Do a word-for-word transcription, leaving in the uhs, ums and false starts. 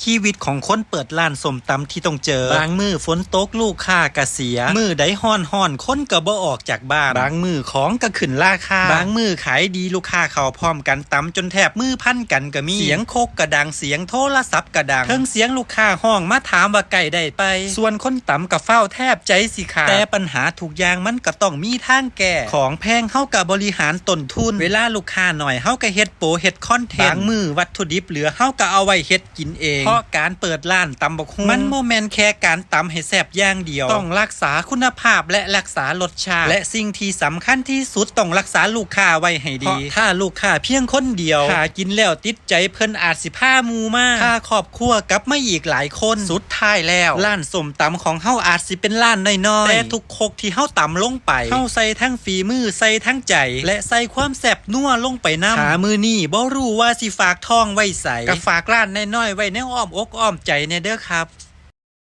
ชีวิตของคนเปิดร้านส้มตำที่ต้องเจอ บางมื้อฝนตกลูกค้าก็เสีย มื้อใดฮ้อนๆ คนก็บ่ออกจากบ้าน บางมื้อของก็ขึ้นราคา บางมื้อขายดีลูกค้าเข้าพร้อมกันตำจนแทบมือพันกันก็มี เสียงครกก็ดัง เสียงโทรศัพท์ก็ดัง เทิงเสียงลูกค้าฮ้องมาถามว่าใกล้ได้ไป ส่วนคนตำก็ฟ้าวแทบใจสิขาด แต่ปัญหาทุกอย่างมันก็ต้องมีทางแก้ ของแพงเฮาก็บริหารต้นทุน เวลาลูกค้าน้อยเฮาก็เฮ็ดโปรเฮ็ดคอนเทนต์ บางมื้อวัตถุดิบเหลือเฮาก็เอาไว้เฮ็ด กินเอง เพราะการเปิดร้านตำบักหุ่ง มันบ่แม่นแค่การตำให้แซ่บอย่างเดียว ต้องรักษาคุณภาพและรักษารสชาติ และสิ่งที่สำคัญที่สุดต้องรักษาลูกค้าไว้ให้ดี เพราะถ้าลูกค้าเพียงคนเดียว ถ้ากินแล้วติดใจเพิ่นอาจสิพาหมู่มา พาครอบครัวกลับมาอีกหลายคน สุดท้ายแล้ว ร้านส้มตำของเฮาอาจสิเป็นร้านน้อยๆ แต่ทุกครกที่เฮาตำลงไป เฮาใส่ทั้งฝีมือ ใส่ทั้งใจ และใส่ความแซ่บนัวลงไปนำ ถ้ามื้อนี้บ่รู้ว่าสิฝากท้องไว้ไส ก็ฝากร้านน้อยๆ ไว้ในอ้อมอกอ้อมใจแน่เด้อครับ